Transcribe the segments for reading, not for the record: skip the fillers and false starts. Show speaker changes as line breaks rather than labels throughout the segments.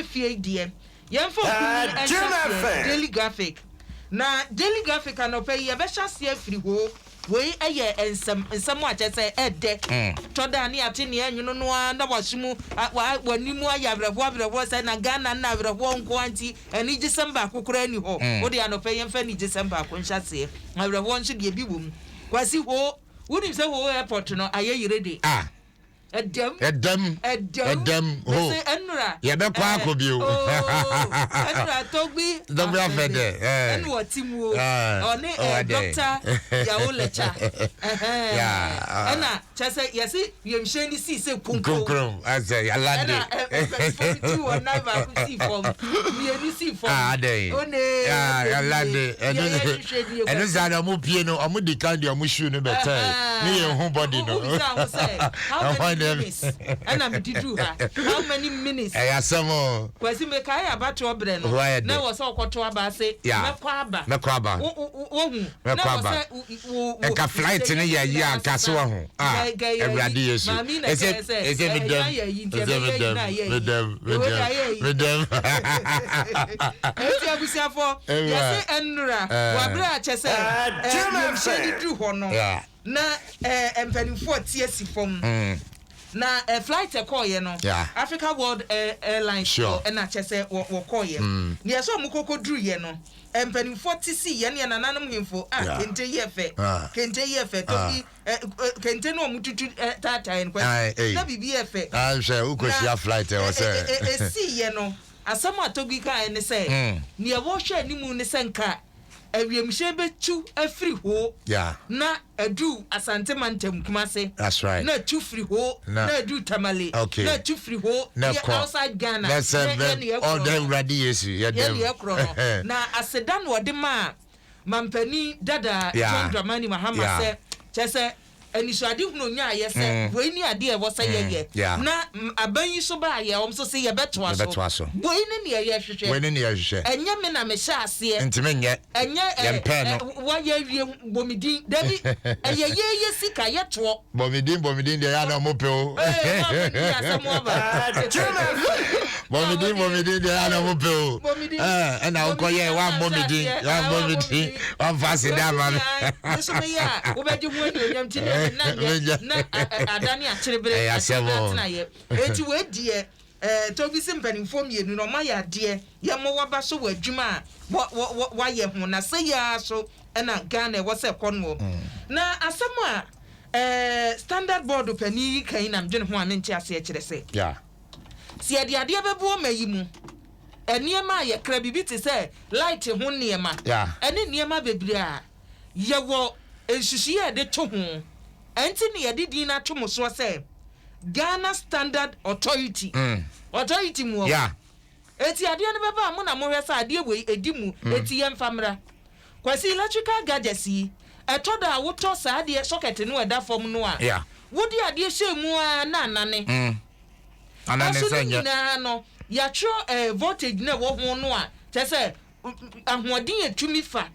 Efie deɛ, yɛmfa okunini nhyɛ aseɛ, Daily Graphic. Na Daily Graphic anɔpa yi, yɛbɛhyɛ aseɛ afiri hoo. Wei yɛ nsɛm, nsɛm a kyerɛ sɛ ɛdɛ. Tɔ da a ne yɛate nea ɛnwono no ara na w'aso mu, w'ani mu ayɛ awerɛhoɔ awerɛhoɔ sɛ na Ghana nna awerɛhoɔ nko ara nti anigyesɛm baako koraa nni hɔ. Wo deɛ anɔpa yi yɛmfa anigyesɛm baako nhyɛ aseɛ. Awerɛhoɔ nso deɛ bi wɔ mu. Kwasi Hoo, wonim sɛ Hoo Airport no ayɛ yere de?
Ah.
Ɛdɛm.
Ɛdɛm.
Ɛdɛm.
Ɛdɛm. Ho.
Mese ɛnora.
Yɛbɛkɔ akɔ bio.
Oo. Ɛnora Togbi.
Togbi Afɛdɛ.
Ɛna ɔte mu o. Ɔne ɛɛ Dɔkta Yao Lɛkya. Ɛna kyɛ sɛ yɛse wiemhyɛn no sii sɛ kunkun.
Kunkun. Asɛ yalande.
Ɛna mpanyinfoɔ no tu wɔn nan baako sii fam. Mmienu sii fam.
Ah adɛn.
One.
Yalande. Ɛno ɛno saa na ɔmo pie no ɔmo di kan de ɔmo shoe no bɛtɛɛ. Ne yɛn hu body no.
Wobisa ho sɛ how many minutes ɛna mede duru ha, how many minutes.
Ɛyɛ asɛm o.
Kwasi mekae abatoɔ berɛ no na ɛwɔ sɛ wokɔto aba ase mɛkɔ aba.
Mɛkɔ aba.
Wohu
mɛkɔ
na ɛwɔ
aba.
sɛ wo
Nka flight no yɛ ayi a nka so wahu. Ah Awurade Yesu.
Maame na ɛkyerɛ sɛ
Ɛsɛ me dɛm.
ɛyɛ ayɛ yi nti
Ɛsɛ me
ɛbɛyɛ yi
dɛm.
na ayɛ
Me
yi.
dɛm. Me
Ɛwɔ de
dɛm.
ayɛ yi.
Me dɛm.
Eti abusuafoɔ yɛse ɛnnora wɔ aberɛ a kyɛ sɛ wiemhyɛn no duru hɔ no.
Yeah.
Na eh mpanimfoɔ te asi fam. Na eh flight ɛkɔɔyɛ no,
Yeah.
Africa World Air Airlines
Sure.
foɔ ɛna kyɛ sɛ wɔ wɔkɔɔyɛ. Neɛ sɛ ɔmo kɔkɔ duruiɛ no, eh mpanimfoɔ te sii yɛne yɛn nananom hemfo, ah
Yeah.
kente yi yɛ fɛ,
Ah.
kente yi yɛ fɛ, tobi eh eh kente no a ɔmo tutu eh taataeɛ no
Aye,
kwasi,
ei.
na biribi yɛ fɛ.
Ah, hwɛ, wokɔhyia
Na
flight ɛwɔ
eh
sɛ.
eh eh esiiɛ no, asɛm a Togbi kaeɛ ne sɛ, neɛ wɔhwɛ animu ne sɛ nka Awiemhyɛn bɛtu afiri hoo na aduru Asante mantam Kumase na atu firi hoo na aduru Tamale na atu firi hoo yɛ outside Ghana na yɛ ne ɛkorɔ no yɛ ne ɛkorɔ no na aseda na ɔde maa mampanin dada John Dramani Mahama sɛ kyerɛ sɛ Anisoadehunu nyaeɛ sɛ wei ne adeɛ a ɛwɔ sɛ yɛyɛ, na aban yi so baeɛ a, wɔn nso se yɛbɛtoa so. Wei ne deɛ yɛhwehwɛ. Ɛnyɛ me na mehyɛ aseɛ. Ɛnyɛ ɛ, ɛ, woayɛ awie, bɔ me din. Dabi, ɛyɛ yɛyɛ sika, yɛtoɔ.
Bɔ me din, bɔ me din deɛ ɛyɛ a na wɔpɛ o.
Ee, mo a monni asɛm aba.
Bɔ me din, bɔ me din deɛ ɛyɛ a na wɔpɛ o.
Bɔ me din.
Ɛɛ, ɛna wokɔyɛɛ, woammɔ me din, woammɔ me din, woamfa aseda amma me.
Me nso meyɛ a, wobɛgye ho anuonyam nti na na nyɛ na adane akyerebere
Ɛyɛ asɛm o.
atenaeɛ. Enti wei deɛ eh, Tobi se mpanimfoɔ mmienu no wɔayɛ adeɛ, yɛmmɔ waba so wɔ adwuma a wɔ wɔ wɔ wɔayɛ ho na sɛ yi ara so na Ghana ɛwɔ sɛ ɛkɔ noɔ. Na asɛm a eh, Standard Board panin yi ka yi na medwene ho a mente aseɛ kyerɛ sɛ,
Yeah.
sɛ yɛde adeɛ bɛboɔ ma yi mu, nneɛma a yɛkra, biribi te sɛ light ho nneɛma, ɛne nneɛma bebree a yɛwɔ nsusuiɛ a yɛde to ho. Ɛnti na yɛde din no ato mo soɔ sɛ Ghana Standard Authority. Authority mu ɔ. Enti adeɛ no bɛba a mo na mohwɛ sɛ adeɛ wei ɛdi mu, enti yɛmfa mmra. Kwasi, electrical gadgets yi, ɛtɔ da a wotɔ saa adeɛ socket no a ɛda fam no a, wode adeɛ hyɛ mu ara na anane.
Anane
Nanso
sɛ
ne
nyɛ.
nyinaa no, yɛatwerɛ eh, voltage no a ɛwɔ ho no a, kyerɛ sɛ ahoɔden a ɛtumi fa.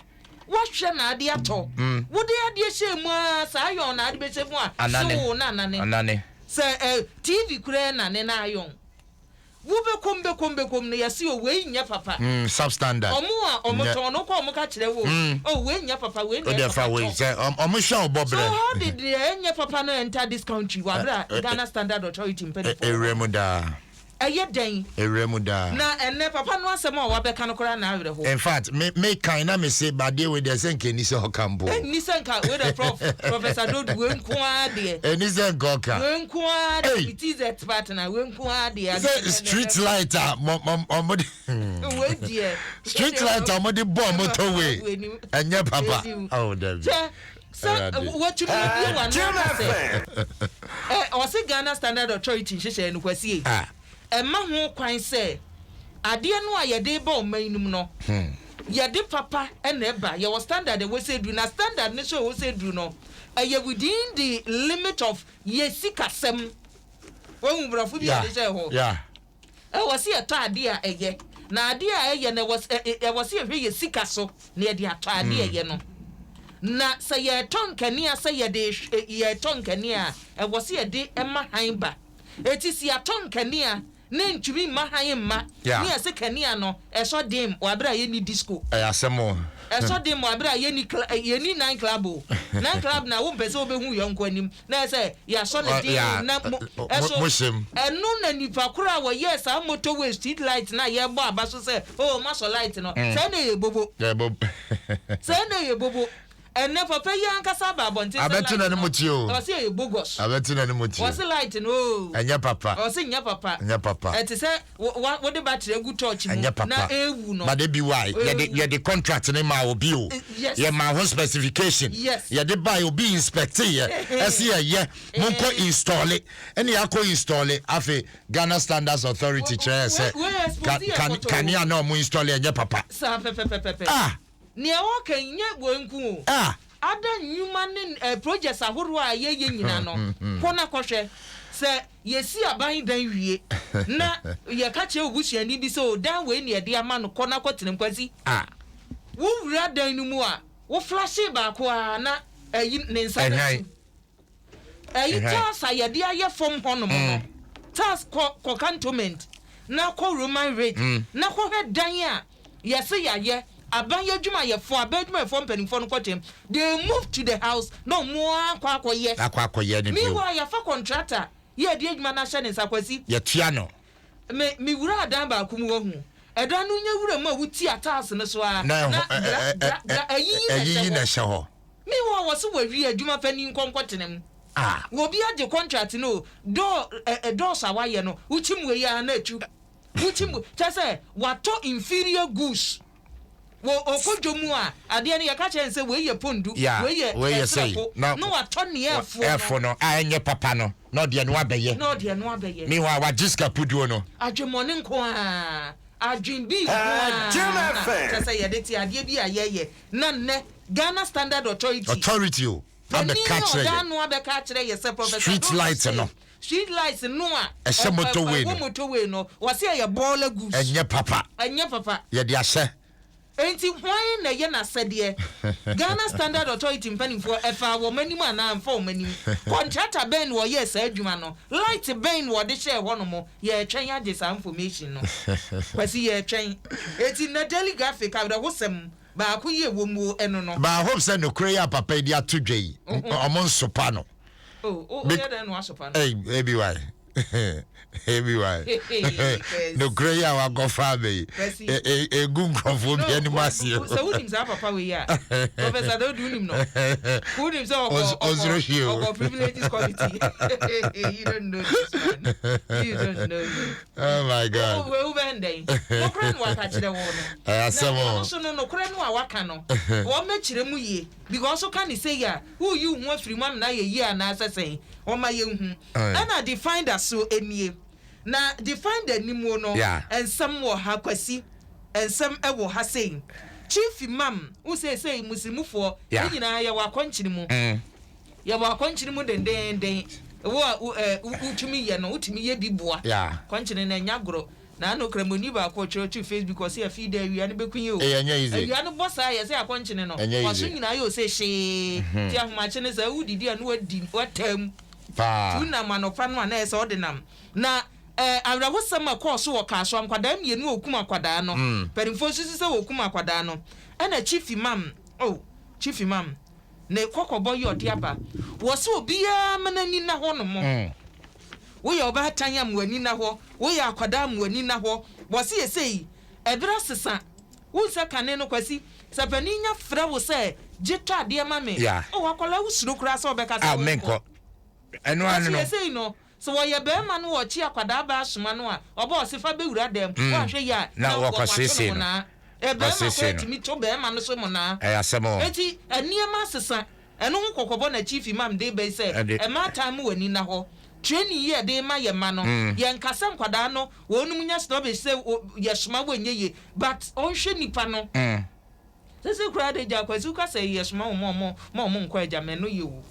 Woahwɛ na ade atɔ. Wode adeɛ hyɛɛ mu ara, saa iron na ade bɛhyɛ mu a,
Anane.
hyew na anane.
Anane.
Sɛ eh, TV koraa nane na iron. Wobɛkɔm bɛkɔm bɛkɔm no, yɛse o, wei nyɛ papa.
Mm, substandard.
Ɔmo a ɔmo
Nyɛ.
tɔn no, wokɔ a ɔmo ka kyerɛ wo o, oh, wei nyɛ papa, wei na
Wode
ɛyɛ
fa
papa,
wei
tɔ.
sɛ ɔmo hyɛ wo bɔ
So
brɛ.
how did deɛ ɛnyɛ papa no enter this country wɔ abere a Ghana Standard Authority mpanyinfoɔ wɔ hɔ?
Ewura mu daa.
Ɛyɛ dɛn?
Ewura mu daa.
Na ɛnnɛ papa no asɛm a wabɛka no koraa na awerɛhoɔ.
In fact, me me kan na me se badeɛ wei deɛ sɛ nka ɛni sɛ ɔka mpo.
Ɛnni sɛ nka wei deɛ prof Professor Dodu wei nko ara deɛ.
Ɛnni sɛ nka ɔka.
Wei nko ara deɛ
Ei!
me TZ partner wei nko ara deɛ.
Sɛ street light a mo mo ɔmo de.
Wei deɛ.
Street light a ɔmo de bɔ motorway ɛnyɛ papa. Oh dabi.
Kyɛ sɛ watumi abue w'ano aka sɛ ɛ ɔse Ghana Standard Authority nhyehyɛɛ no kwasie ɛma ho kwan sɛ adeɛ no a yɛde ba ɔman no mu no yɛde papa na ɛba yɛwɔ standard ɛwɔ sɛ ɛduru na standard no so ɛwɔ sɛ ɛduru no ɛyɛ within the limit of yɛ sikasɛm wahu borɔfo bi a yɛde hyɛɛ hɔ. Ɛwɔ sɛ yɛtɔ adeɛ a ɛyɛ, na adeɛ a ɛyɛ no, ɛwɔ sɛ, ɛwɔ sɛ yɛhwɛ yɛn sika so na yɛde atɔ adeɛ a ɛyɛ no. Na sɛ yɛretɔ nkanea sɛ yɛde yɛretɔ nkanea a, ɛwɔ sɛ yɛde ma hann ba. Enti sɛ yɛatɔ nkanea. na ɛntumi mma hann mma, ne yɛse kanea no ɛsɔ dim wɔ abere a yɛnni disco.
Ɛyɛ asɛm o.
Ɛsɔ dim wɔ abere a yɛnni cl yɛnni nine club o. Nine club na wompɛ sɛ wobɛhu yɔnko anim na ɛyɛ sɛ yɛasɔ no dim na mo ɛso. Ɛno na nipa koro a wɔyɛɛ saa motorway street light no a yɛrebɔ aba so sɛ oh moasɔ light no, saa na ɛyɛ bobo. Saa na ɛyɛ bobo. Ɛnɛ papa yi ankasa aba abɔnten sɛ
Abɛto
light
n'anim
no
tie o.
ɔse ɛyɛ bogus.
Abɛto n'anim tie.
Ɔse light no oo.
Ɛnyɛ papa.
Ɔse nyɛ papa.
Ɛnyɛ papa.
Ɛte sɛ wo wa wode battery agu torch mu
Ɛnyɛ
na
papa.
ɛrewu no.
But ebi why yɛde
Ɛrewu.
yɛde contract no maa obi o.
Yes.
Yɛmaa ho specification.
Yes.
Yɛde bae obi inspecte yɛ. Ɛse ɛyɛ monkɔ installe. Ɛne yɛakɔ installe afei Ghana Standards Authority kyerɛ yɛ sɛ
Wei wei
ka
expose yɛ
ka
pɔtɔɔ.
kanea na ɔmo installe ɛnyɛ papa.
Saa pɛpɛpɛpɛpɛ.
Ah!
Nea wɔka yi, nyɛ wei nko o. Ada nnwuma ne projects ahorow a yɛyɛ nyinaa no, kɔ na kɔhwɛ. Sɛ yɛsi aban dan wie na yɛka kyerɛ wo busuani bi sɛ, o, dan wei na yɛde ama no, kɔ na kɔtena mu. Kwasi, wowura dan no mu a, wo flashe baako ara na ayi ne nsa no atum. Ɛyi tiles a yɛde ayɛ fam hɔnom no, tiles kɔ kɔ Cantonment na kɔ Roman Ridge na kɔhwɛ dan a yɛse yɛayɛ, aban adwumayɛfoɔ, aban adwumayɛfoɔ mpanimfoɔ no kɔkyɛm, they move to the house na wɔn ara akɔ akɔyɛ.
Akɔ akɔyɛ no bio.
Meanwhile yɛafa contractor yɛ yɛde adwuma no ahyɛ ne nsa, Kwasi.
Yɛtua no.
Me me wuraa dan baako mu wahu. Ɛdan no nya wura mu a wotia tiles no so ara
Na
na
ɛhɔ ɛ
gra
ɛ
gra
ɛ
gra
ɛ
ayiyi na ɛhyɛ
ayiyi na
hɔ.
ɛhyɛ hɔ.
Meanwhile wɔse wawie adwuma panin nkɔ nkɔtena mu.
Ah.
Obi agye contract no o, door ɛ ɛ doors a wayɛ no, wokyim wei ara na atu. Wokyim wei, kyerɛ sɛ watɔ inferior goods. Wɔ ɔkɔ dwa mu a, adeɛ no yɛka kyerɛ no sɛ wei yɛ pondu,
Yeah,
wei yɛ
wei yɛ sei,
ɛserɛpo,
na
na watɔ nea ɛfoɔ no.
ɛfo no a ɛnyɛ papa no, na ɔde ɛno abɛyɛ.
Na ɔde ɛno abɛyɛ.
Meanwhile wagye sika puduo no.
Adwemmɔne nko ara, adwen bi nko ara na kyerɛ sɛ yɛde te adeɛ bi a yɛyɛ. Na nnɛ, Ghana Standard Authority.
Authority o,
Panin
abɛka
a
akyerɛ
ɔda
yɛn.
ano abɛka akyerɛ yɛ sɛ Professor
Street
Dodo
light
se
no.
street lights no a
Ɛhyɛ motorway no.
ɛwɔ motorway no, wɔse ɛyɛ bɔɔla goods.
Ɛnyɛ papa.
Ɛnyɛ papa.
Yɛde ahyɛ.
Enti hwan na ɛyɛ n'asɛdeɛ? Ghana Standard Authority mpanimfoɔ, ɛfaa wɔn anim anaa ɛmfa wɔn anim? Kɔntrata bɛn na ɔyɛɛ saa adwuma no? Light bɛn na wɔde hyɛɛ hɔnom? Yɛretwɛn agye saa information no. Kwasi, yɛretwɛn. Enti nnɛ Daily Graphic awerɛhosɛm baako yi a ɛwɔ mu o, ɛno no.
But I hope sɛ nokorɛ yi a papa yi de ato dwa yi, ɔmo nsopa no.
Oh, wo woyɛ dɛn na woasopa no?
Ei, ebi why? Ebi why? Nokorɛ yi a wakɔfa aba yi,
Kwasi.
egu nkurɔfoɔ bi
No,
anim
wo,
ase o.
sɛ wonim saa papa wei a, Professor Daudu wonim no? Wonim sɛ ɔkɔ,
Ɔs- ɔsoro
ɔkɔ,
hwie o.
ɔkɔ privileges committee. You don't know this man. You don't know him.
Oh my God.
Wo wo bɛn dɛn? Nokorɛ no waka kyerɛ wo no.
Ɛyɛ asɛm
Na
o.
ɔno nso no nokorɛ no a waka no, wɔmmɛkyerɛ mu yie. Because woka no sei a, woreyi wo ho afiri mu amena ayɛ yie anaasɛ sɛn? Wɔma yɛnhu. Ɛna Definder so nie. Na Definder nimuo no, nsɛm wɔ ha, Kwasi, nsɛm wɔ ha sei. Chief Imam, wo seesei Muslimufoɔ, yɛn nyinaa yɛwɔ akɔnkyene mu. Yɛwɔ akɔnkyene mu dendeenden. Wo a wo ɛ wotumi yɛ no, wotumi yɛ bi boa. Akɔnkyene no ɛnyɛ agorɔ. Na ano Kramoni baako ɔtwerɛ too Facebook ɔse afei de awia no bɛku yɛn o.
Ɛnyɛ easy.
Awia no bɔ saa yɛse akɔnkyene no
Ɛnyɛ
waso
easy.
nyinaa ayɛ ose hyee. Nti ahomakye no saa wodidi a na wadi wataa mu.
Paa.
Nti wonam anɔpa no a na ɛyɛ sɛ ɔde nam. Na eh, awerɛhosɛm a ɛkɔɔ so wɔ Kasoa nkwadaa mmienu a wɔkum akwadaa no. Mpanimfoɔ susu sɛ wɔkum akwadaa no. Ɛna Chief Imam, oh, Chief Imam. Ne kɔkɔbɔ yi ɔde aba. Wɔse obiara ma n'ani nna hɔ nom. Woyɛ ɔbaatan a ma w'ani nna hɔ, woyɛ akwadaa a ma w'ani nna hɔ. Wɔse yɛsei ɛberɛ asesa. Wohu sɛ kane no Kwasi, sɛ panin nya frɛ wo sɛ gye tɔ adeɛ ma me, oh akwadaa wo suro koraa sɛ wobɛka sɛ wonkɔ.
Ɛno ano
Nanso
no.
yɛsei no, sɛ wɔyɛ barima no wɔkye akwadaa baa soma no a, ɔba ɔse fa bɛwura dɛm, woanhwɛ yie a
Na
na
wɔkɔ
wɔato no
seesei no.
monaa.
Kɔ
Barima koraa
seesei no.
tumi to barima no so monaa.
Ɛyɛ asɛm o.
Enti nneɛma asesa. Ɛno ho kɔkɔbɔ na Chief Imam de reba yi sɛ,
Ɛde.
Mmaatan mo w'ani nna hɔ. Training yi a yɛde rema yɛn mma no, yɛnka sɛ nkwadaa no wɔnom nya snobbish sɛ yɛsoma wɔnyɛ yie, but ɔnhwɛ nipa no. Sese koraa de gya Kwasi woka sɛ yɛsoma wɔn a wɔn ma wɔn nkɔ agya mɛ no yɛ o.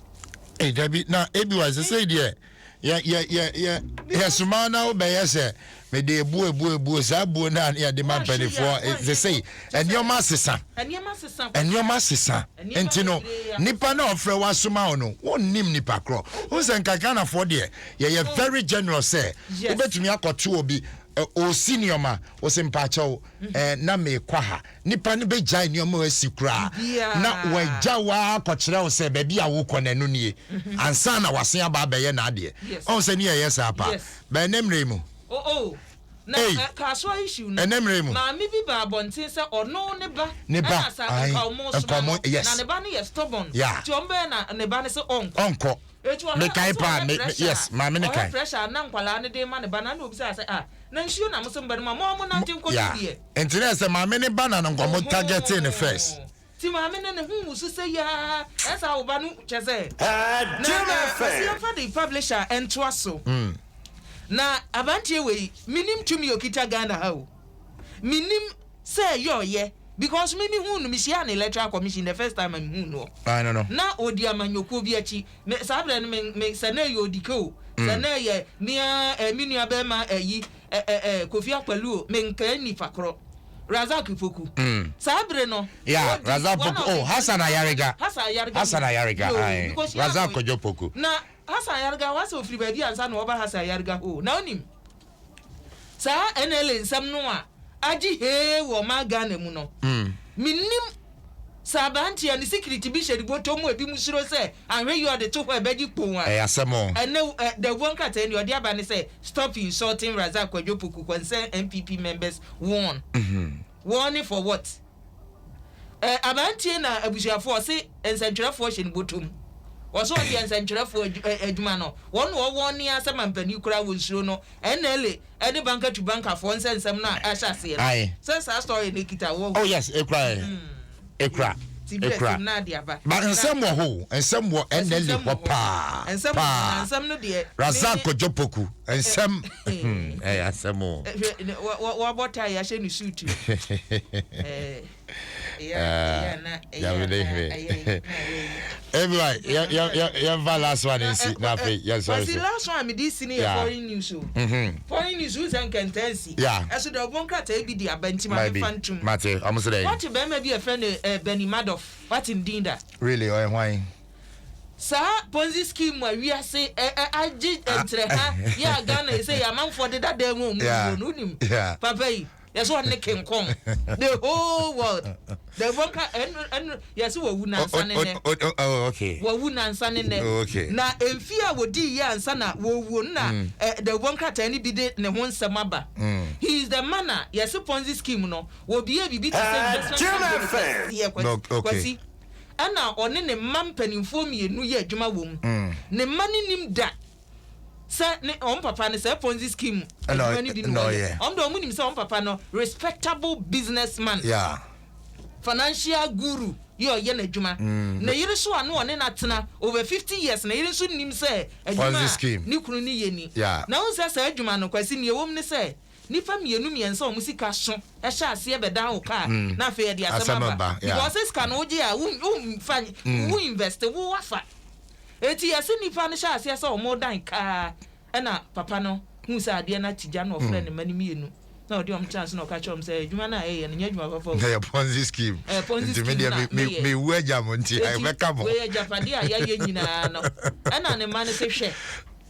Ei dabi na ebi wa sese deɛ yɛ yɛ yɛ yɛ yɛsoma na wobɛyɛ sɛ Mede ebuo ebuo ebuo saa buo no a ne yɛde ma
Woanhwɛ yie a,
mpanimfoɔ
woanhwɛ
sesei
kyɛ sɛ
nneɛma asesa.
nneɛma asesa Kwasi.
Nneɛma asesa.
Nneɛma
Nti no
bebree asesa.
nipa no a ɔfrɛ wo asoma wo no wonnim nipa korɔ. Wohu sɛ nka Ghanafoɔ deɛ yɛyɛ very generous sɛ wobɛtumi akɔto obi ɔresi nneɛma wo se mpaakyɛw na merekɔ ha. Nipa no bɛgyae nneɛma a asi koraa na wagya wo ara akɔkyerɛ wo sɛ baabi a wokɔ no ɛno nie ansa na wasen aba abɛyɛ n'adeɛ. Ɔhu sɛ ne yɛyɛ saa paa. But ɛnɛ mmerɛ yi mu.
Oh oh. Na
Ei.
eh, Kasoa issue no.
Ɛnɛ mmerɛ yi mu.
Maame bi baa abɔnten sɛ ɔno ne ba.
Ne ba,
Ɛna sa
ae,
nka ɔmo
nka
soma
ɔmo,
no.
yes.
Na ne ba no yɛ stubborn.
Yeah.
Nti ɔmo bɛyɛ na ne ba no sɛ ɔnkɔ.
Ɔnkɔ.
Eti ɔhwɛ,
Mekae
ɔsɛ
paa,
ɔhwɛ
me, me,
pressure
yes,
a,
maame no
ɔhwɛ
kae.
pressure a na nkwadaa no de ma ne ba no, ɛna obisaa sɛ ah, na nsuo na mo se mo bɛnom a, mo a mo nante nkɔtu
Yeah.
deɛ.
Nti na ɛsɛ maame ne ba na no nka ɔmo targeting no first.
Ti maame no ne ho wusu sɛ yaa, ɛsɛ a wo ba no kyɛ sɛ. Na
Jim
na
FM.
Kwasi yɛmfa de publisher ntoa so. Na abanteɛ wei, menim tumi a okita Ghana ha o. Menim sɛ ɛyɛ ɔyɛ because me mehuu no, mehyiaa no Electoral Commission the first time a mehuu noɔ.
I don't know.
Na ɔdi amanyɔkuo bi akyi. Me, saa berɛ no me, me, sɛ na ɛyɛ Odike o, sɛ na ɛyɛ mea, eh, me nua bɛrima ayi, eh, eh, eh, Kofi Akpaloo o, menkae nipa korɔ. Razak Poku. Saa bere no,
Yeah,
odi
Razak
one
Poku.
of
Oh,
the
Hassan Ayariga.
Hassan Ayariga.
Hassan Ayariga,
Yo,
aye.
because she
Razak
had-
Kojo Poku.
Na Hassan Ayariga wasa ofiri baabi ansa na ɔba Hassan Ayariga hɔ. Na onim saa NLA nsɛm no a agye hee wɔ ɔman Ghana mu no. Menim sɛ aberanteɛ no security bi hyɛ ne bɔtɔ mu a ebi mu suro sɛ anhwɛ yi ɔde to hɔ a ɛbɛgye kpon a.
Ɛyɛ asɛm o.
Ɛnɛ ɛ dawubɔ nkrataa ni ɔde aba ne sɛ stop insulting Razak Kwadwo Poku concern NPP members warn. Warning for what? Ɛ aberanteɛ na abusuafoɔ ɔse nsɛntwerɛfoɔ hyɛ ne bɔtɔ mu. Ɔse ɔdeɛ nsɛntwerɛfoɔ adwu ɛ adwuma no wɔn na ɔwɔ ne asɛm ampanin koraa wɔ nsuro no NLA ɛne banka to bankafoɔ nsɛnsɛm no a ahyɛ aseɛ no.
Aye.
Sɛ saa story no kita wɔ.
Oh yes, ekura ɛ. Ekura.
Ti bi
Ekura.
ɛsim na ade aba.
Ba nsɛm wɔ hɔ o. Nsɛm wɔ NLA
Nsɛm
hɔ
wɔ hɔ.
paa.
Nsɛm wɔ hɔ, na
Paa.
nsɛm no deɛ.
Razak
me-
Kojo Poku. Nsɛm. Ɛyɛ asɛm o.
Hwɛ, ne- wɔ- wɔ- wɔabɔ tie ahyɛ ne suit. Eh, ɛyɛ a- ɛyɛ a na- ɛyɛ a
Nyame ne
na-
hwɛ.
ɛyɛ- na ɛyɛ yi.
Anyway, yɛmfa last one nsi na afei yɛnsɔre
Kwasi
so.
last one mede si no yɛ foreign news o. Foreign news wo sɛ nkɛntɛn si. Ɛso deɛ ɔbɔ nkrataa bi de aba nti ma
Maybe.
memfa ntom.
Mate, ɔmo sɛ dɛn?
Wate bɛrima bi a yɛfrɛ no eh, Bernie Madoff. Wate ne din da?
Really, ɔyɛ hwan?
Saa Ponzi scheme a wiase ɛ ɛ agye ntrɛha yɛ a Ghana yi sɛ yɛ amanfoɔ deda dan mu a ɔmo wuo no wonim papa yi yɛsɛ ɔne King Kong the whole world the wɔnka ɛnu ɛnu yɛsɛ wɔwu nansa ne nɛ
Oh, okay.
wɔwu nansa ne nɛ
Oh, okay.
na mfie a wɔdii yɛ ansa na wɔwuo no na ɛ the wɔn krataa no bi de ne ho nsɛm aba. He is the man a yɛsɛ Ponzi scheme no wɔbie biribi te sɛ investment
Jim
company
FM.
kɛseɛ
No, okay.
Kwasi ɛna ɔne ne mma mpanimfoɔ mmienu yɛ adwuma wɔ mu. Ne mma no nim da sɛ ne ɔn papa no sɛ Ponzi scheme
Ɛna
adwuma no bi
ɛna
na
ɔyɛ.
ɔyɛ. Ɔmo de ɔmo nim sɛ ɔn papa no respectable businessman, financial guru yɛ ɔyɛ n'adwuma. Ne yere so a no ɔne n'atena over 50 years, ne yere nso nim sɛ adwuma
Ponzi
a
scheme.
ne kunu ne yɛ ni. Na wɔn sɛ saa adwuma no Kwasi nea ɛwɔ mu ne sɛ nipa mmienu mmiɛnsa a wɔn sika so ɛhyɛ aseɛ bɛdan wo kaa na afei yɛde asɛm
Asɛm
aba
aba, yeah.
because sika no wogye a wo wo nfa wo invest wo wafa eti yɛsɛ nipa no hyɛ aseɛ sɛ wɔn dan kaa ɛna papa no hu sɛ adeɛ no ati gya na ɔfrɛ ne mma no mmienu na ɔde ɔmo chance na ɔka kyerɛ ɔmo sɛ adwuma no a ɛyɛ no nyɛ adwuma papa o.
Ɛyɛ Ponzi scheme.
Ɛyɛ Ponzi
Nti me
scheme
deɛ
na
me
meyɛ.
me wu agya mo nti
Eti,
ɛbɛka mo.
wei agyapadeɛ a yɛayɛ nyinaa no ɛna ne mma no sɛ hwɛ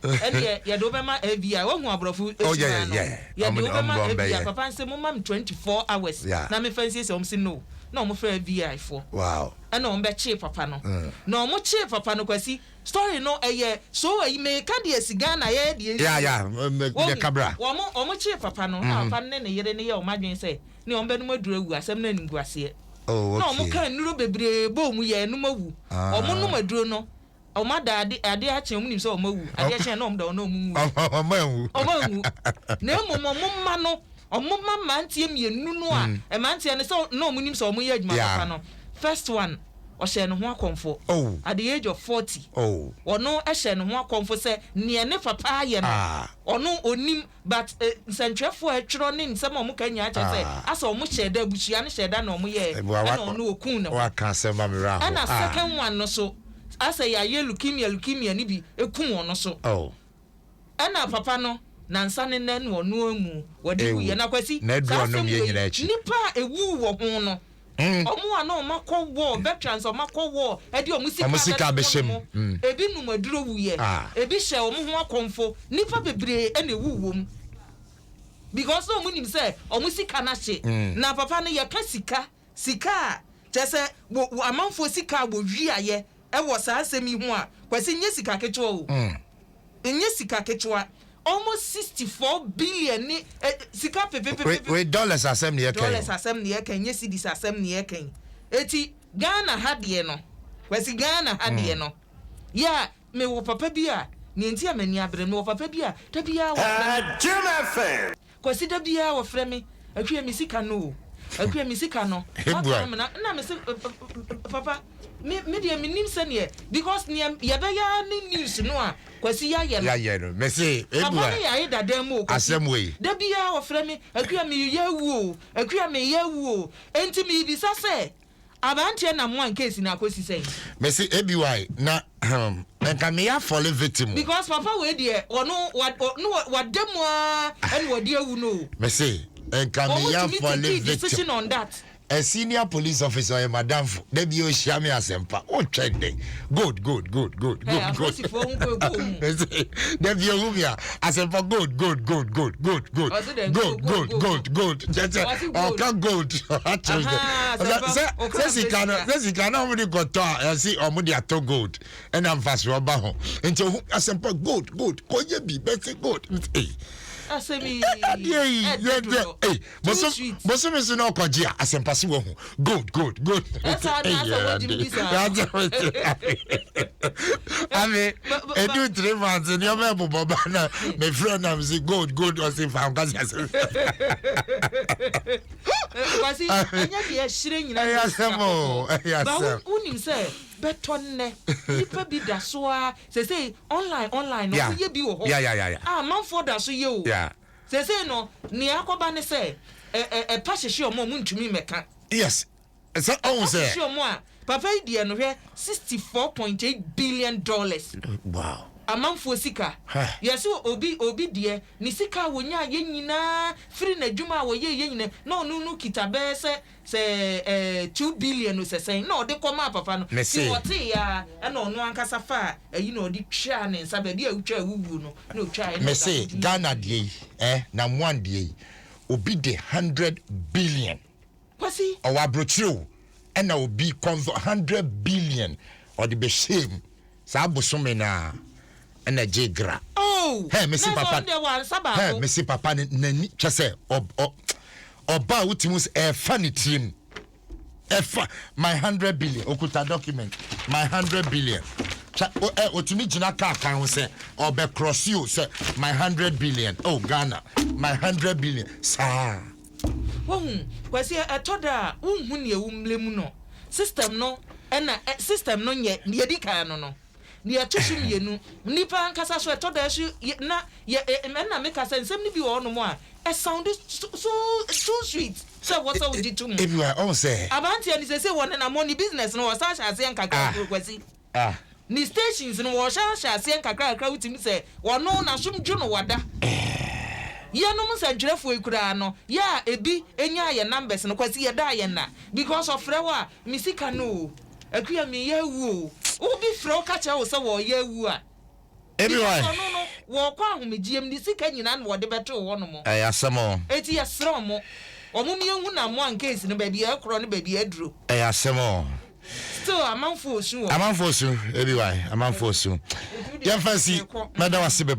ɛneɛ yɛde wobɛma FBI woahu aborɔfo
Oh, yeah,
no yɛde
Ɔmo
wobɛma
ɔmo
FBI
bɛyɛ.
papa nsɛ momma me 24 hours na mefa nsiesie. Ɔm sɛ no na ɔmo frɛ FBI foɔ ɛna ɔmo bɛkyee papa no na ɔmo kyee papa no. Kwasi, story no ɛyɛ so ayi meka deɛ si Ghana yɛyɛ deɛ nsi.
Yeah, yɛ kabra.
Wɔn kyee papa no na papa no ne ne yere ne yɛ ɔmo adwene sɛ ne ɔmo bɛnum aduru awu asɛm no anim gu aseɛ na ɔmo ka nnuro bebree bɔ ɔmo yɛ ɛnum awu. Ɔmo nom aduro no, ɔmo ada ade ade akye ɔmo nim sɛ ɔmo awu ade akye na ɔmo da ɔmo ɔmo nwu.
Ɔmo enwu.
Ɔmo anwu na mmom ɔmo mma no ɔmo mma mmeranteɛ mmienu no a mmeranteɛ no sɛ na ɔmo nim sɛ ɔmo yɛ adwuma papa no, first one ɔhyɛ ne ho akɔmfo at the age of 40. Ɔno hyɛ ne ho akɔmfo sɛ nea ne papa ayɛ no ɔno onim but nsɛntwerɛfoɔ a ɛtwerɛ ne nsɛm a ɔmo ka nyinaa kyerɛ sɛ asɛ ɔmo hyɛ da abusua no hyɛ da na ɔmo yɛ ɛna ɔno okun ne ho.
Waka asɛm ma me ra ho.
Ɛna second one no so asɛ yɛayɛ leukemia ne bi ekum ɔno so. Ɛna papa no Nansa ne nnɛ na ɔno amu wɔde
Ewu.
wuiɛ. Na Kwasi,
Na aduru
saa
ɔnom
asɛm
yɛn
wei,
nyinaa akyi.
nnipa a ɛwuu wɔ ho no, wɔn a na wɔakɔ war, veterans a wɔakɔ war de wɔn sika
Wɔn sika
abɛto
abɛhyɛ
hɔnom,
mu.
ebi nom aduro wuiɛ,
Ah.
ebi hyɛɛ wɔn ho akɔmfo, nnipa bebree na ɛwuu wɔ mu. Because na wɔnim sɛ wɔn sika no ahye. Na papa no, yɛka sika, Sika a, kyerɛ sɛ, wɔ, wɔ amanfoɔ sika a wɔwiaeɛ wɔ saa asɛm yi ho a, Kwasi, nyɛ sika ketewa o. Nyɛ sika ketewa. Almost 64 billion ne, ɛ, sika
Wei,
pepepepepe.
wei dollars asɛm na yɛka yi
Dollars
o.
asɛm na yɛka yi, nyɛ cedis asɛm na yɛka yi. Eti, Ghana ha deɛ no, Kwasi, Ghana ha deɛ no, yɛ a, mewɔ papa bi a, nea nti a m'ani abere, mewɔ papa bi a, da biara wɔfrɛ me.
Jim FM.
Kwasi da biara wɔfrɛ me, Akua me sika no o, Akua me sika no, waka amena, nna me se papa me me deɛ mennim sɛdeɛ because neɛ yɛbɛyɛ ara ne news no a Kwasi yayɛ no.
Yayɛ no, me se
Papa
Ebua
no yare dada mu o Kwasi,
asɛm wei.
da biara wɔfrɛ me, Akua meyɛ awu o, Akua meyɛ awu o, enti mebisa sɛ Abranteɛ na moa case no akosi sɛn?
Mese ABY na hmm nka meyɛ afɔle victim o.
Because papa wei deɛ ɔno wa no wada mu aa ɛna wɔde awu no o.
Mese nka
Ɔmo
meyɛ
tumi
afɔle
take
victim.
decision on that.
A senior police officer ɔyɛ madamfo da bi ɔhyia me asɛmpa wotwɛn dɛn gold gold gold gold
Hey,
gold gold
apolisifoɔ ho kɔ egu ɔmo.
Mese da bi ohu me a asɛmpa gold gold gold gold gold gold
Ɔse dɛn?
gold
Go,
gold
go,
gold gold kyɛ sɛ
Ɔse gold.
ɔka gold akyerɛ sɛ
Ahaa, asɛmpa,
sɛ
ɔkra
sɛ sika no
mpɛ sika.
sɛ sika no ɔmo de kɔtɔ a ɛsi ɔmo de atɔ gold ɛna mfasoɔ ba ho nti ohu asɛmpa gold gold kɔyɛ bi bɛsi gold ee
Asɛm yi
adeɛ yi
ɛdɛ
yɛ dɛ
dodo.
ee
Too
bosom
sweet.
bosome so na ɔkɔgye a asɛmpa so wahu gold gold gold
Ɛsaa na asɛ wɔgye bi saa.
Ame edu 3 months nneɛma ɛbobɔ ba na mefrɛ nam si gold gold ɔsi fa nkasi asɛm.
Kwasi, ɛnyɛ deɛ ɛhyerɛ nyinaa
Ɛyɛ
na ɛyɛ sika
asɛm o,
kɔkɔɔ.
ɛyɛ
Ba
asɛm.
wonim sɛ bɛtɔ nnɛ nipa bi da so a sesei online online no woyɛ bi wɔ hɔ a amanfoɔ da so yɛ o. Sesei no nea akɔba ne sɛ ɛ ɛ ɛpa hyehye ɔmo a ɔmo ntumi mmɛka.
Yes, sɛ ɔhu
Ɛpa
sɛ.
hyehye ɔmo a papa yi deɛ no hwɛ $64.8 billion. Amanfoɔ sika. Yɛse obi obi deɛ ne sika a wɔnyaa yɛ nyinaa firi n'adwuma a wɔyɛɛ yɛ nyinaa na ɔno no kita bɛyɛ sɛ sɛ ɛɛ 2 billion o sɛ sɛn na ɔde kɔmaa papa no. Nti
Mese.
ɔteeɛ ara ɛna ɔno ankasa faa ayi na ɔde twaa ne nsa baabi a wotwa awuwuo no na ɔtwaeɛ na ɔda
Mese
so di
Ghana deɛ yi eh Namoan deɛ yi obi de 100 billion.
Kwasi.
Ɔwɔ abrokyire o ɛna obi kɔnvɔ 100 billion ɔde bɛhyɛɛ mu saa bosome no ara ɛna gye gra.
Oh!
Hɛ mese
Na sɛ
papa
ɔno deɛ wansa
hɛ
baako.
mese papa no n'ani kyɛ sɛ ɔ ɔ ɔba a wotumi hu sɛ ɛɛfa ne tirim ɛfa my 100 billion okuta document my 100 billion kyɛ o ɛ otumi gyina kaa kwan ho sɛ ɔbɛ cross o sɛ my 100 billion oh Ghana my 100 billion saa.
Wahu, Kwasi, ɛtɔ da a wonhu nea wo mmerɛ mu no, system no ɛna ɛ, system no nyɛ, nea ɛdi kan no no. Nea ɛto so mmienu, nnipa ankasa so ɛtɔ da so yɛ, na yɛ, ɛ, ɛna meka sɛ nsɛm no bi wɔ hɔnom a, ɛ sound so, so too sweet sɛ ɛwɔ sɛ wogye to mu.
Ebi wa ɔn sɛ.
Aberanteɛ no seesei wɔnenam hɔ, ne business no wɔsan hyɛ aseɛ nkakra
Ah.
Kwasi.
Ah.
Ne stations no wɔhyɛ hyɛ aseɛ nkakrakra wotumi sɛ ɔno n'asom dwo no wada. Yɛnom nsɛntwerɛfoɔ yi koraa no yɛ a ebi nyaa yɛn numbers no Kwasi yɛdaa yɛn nna because ɔfrɛ wo a me sika no o Akua meyɛ awu o obi frɛ wo ka kyerɛ wo sɛ wɔreyɛ awu a
Ebi
because
wa.
ɔno no wɔrekɔ ahomegyeɛ mu ne sika nyinaa na wɔde bɛtoo hɔ nom.
Ɛyɛ asɛm o.
Enti yɛsrɛ ɔmo ɔmo mmiɛnhu na mo case no baabi a ɛkorɔ ne baabi a aduro.
Ɛyɛ asɛm o.
Still amanfoɔ osu wɔ.
Amanfoɔ su ebi wa amanfoɔ su. Yɛmfa nsi mɛda wase bebree.